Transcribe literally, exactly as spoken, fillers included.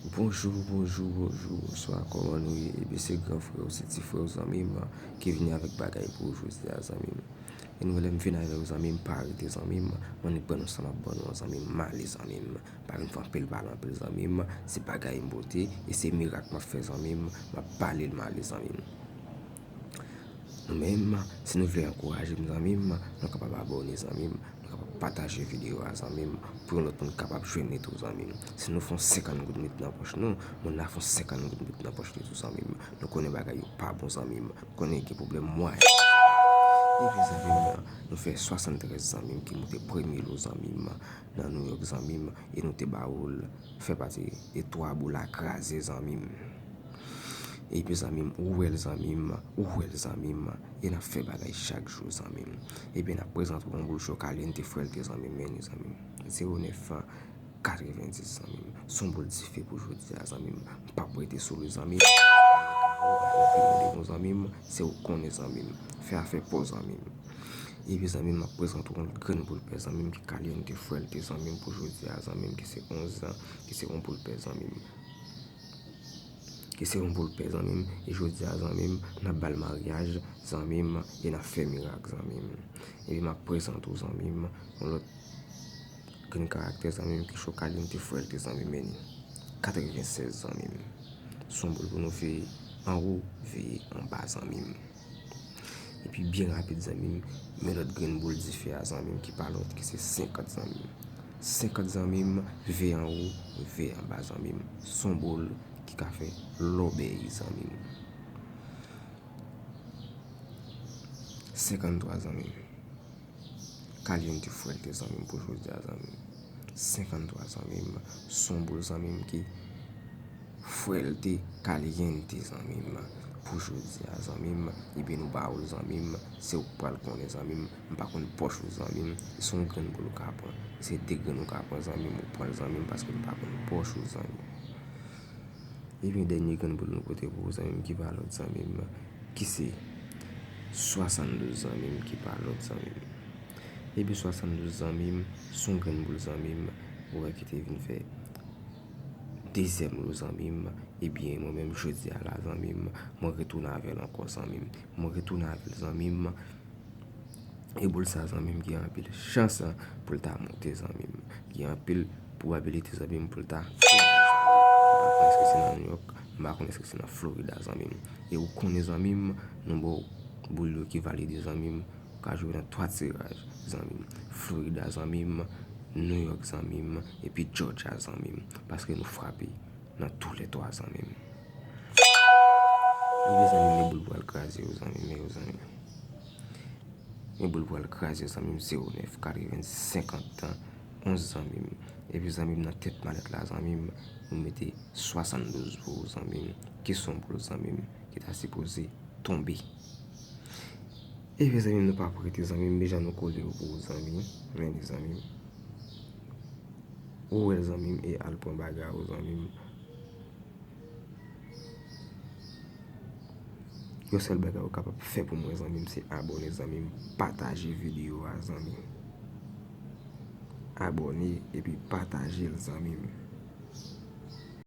Bonjou, bonjou, bonjou, bonswa, kòman nou ye? Ebyen, se gran frè w, se ti frè w, zanmi m, ki vini avèk bagay pou w jodi a, zanmi m. E nou wè lè m vin avè w, zanmi m, pa rete, zanmi m, m annik ban nou sa m ap ban nou an, zanmi m, m ale, zanmi m. Pa vin fè anpil pale anpil, zanmi m, se bagay m pote, e se mirak m ap fè, zanmi m, m ap pale l, m ale, zanmi m. Nou menm, si nou vle ankouraje m, zanmi m, nou kapab abòne, zanmi m, nou kapab pataje videyo a, zanmi m, pou yon lòt moun kapab jwenn li tou, zanmi m. Si nou fè yon senkant goud met nan pòch nou, moun la fè yon senkant goud met nan pòch li tou, zanmi m. Nou konnen bagay yo pa bon, zanmi m. Nou konnen gen pwoblèm mwayen. Ebyen, zanmi m, nou fè swasanntrèz, zanmi m, ki moute premye lo, zanmi m, nan New York, zanmi m, e nou te ba ou l fè pati de twa boul a kraze, zanmi m. Ebyen, zanmi m, ou wè l, zanmi m, ou wè l, zanmi m, e n ap fè bagay chak jou, zanmi m. Ebyen, n ap prezante w yon boul cho caliente fuerte, zanmi m, men, zanmi m. Zewo nèf, katrevendis, zanmi m. Se yon boul dife pou jodi a, zanmi m. M p ap rete sou li, zanmi m. Zanmi m, se ou konnen, zanmi m. Fè afè pa w, zanmi m. Ebyen, zanmi m, m ap prezante w yon grenn boul pè, zanmi m, ki caliente fuerte, zanmi m, pou jodi a, zanmi m, ki se onz an, ki se yon boul pè, zanmi m. Ki se yon boul pè, zanmi m, e jodi a, zanmi m, n ap ba l maryaj, zanmi m, e n ap fè mirak, zanmi m. Ebyen, m ap prezante w, zanmi m, yon lòt grenn karaktè, zanmi m, ki cho caliente fuerte, zanmi m, men katrevensèz, zanmi m. Se yon boul pou nou veye anwo, veye anba, zanmi m. Epi byen rapid, zanmi m, men lòt grenn boul dife a, zanmi m, ki pa lòt, ki se senkant, zanmi m. Senkant, zanmi m, veye anwo, veye anba, zanmi m. Se yon boul ki ka fè lòbèy, zanmi m. Senkanntwa, zanmi m. Caliente fuerte, zanmi m, pou jodi a, zanmi m. Senkanntwa, zanmi m. Se yon boul, zanmi m, ki fuerte, caliente, zanmi m, pou jodi a, zanmi m. Ebyen, nou ba ou l, zanmi m. Se ou k pral konnen, zanmi m. M pa konn pòch ou, zanmi m. Se yon grenn boul ou ka pran. Se de grenn ou ka pran, zanmi m. Ou pran l, zanmi m, paske m pa konn pòch ou, zanmi m. Ebyen, dènye grenn boul nou pote pou ou, zanmi m, ki pa lòt, zanmi m, ki se swasanndouz, zanmi m, ki pa lòt, zanmi m. Ebyen, swasanndouz, zanmi m, se yon grenn boul, zanmi m, ou wè, ki te vin fè dezyèm lo, zanmi m. Ebyen, mwen menm, jodi a la, zanmi m, mwen retounen avè l ankò, zanmi m. Mwen retounen avè l, zanmi m. E boul sa, zanmi m, gen anpil chans pou l ta monte, zanmi m. Gen anpil pwobabilite, zanmi m, pou l ta fini, zanmi m. M pa konn èske se nan New York, m pa konn èske se nan Florida, zanmi m. E ou konnen, zanmi m, nou ba w boul yo ki valide, zanmi m, ou ka jwe nan twa tiraj, zanmi m. Florida, zanmi m, New York, zanmi m, epi Georgia, zanmi m. Paske nou frape nan toulètwa, zanmi m. Ebyen, zanmi m, men boul pral kraze yo, zanmi m, men yo, zanmi m. Men boul pral kraze, zanmi m, zewo nèf, katreven, senkant, onz, zanmi m. Epi, zanmi m, nan tèt malèt la, zanmi m, nou mete swasanndouz pou ou, zanmi m, ki se yon boul, zanmi m, ki ta sipoze tonbe. Ebyen, zanmi m, nou pa prete, zanmi m, men jan nou kole yo pou ou, zanmi m. Men li, zanmi m. Ou wè l, zanmi m, e al pran bagay ou, zanmi m. Yon sèl bagay ou kapab fè pou mwen, zanmi m, se abòne, zanmi m, pataje videyo a, zanmi m. Abòne epi pataje l, zanmi m.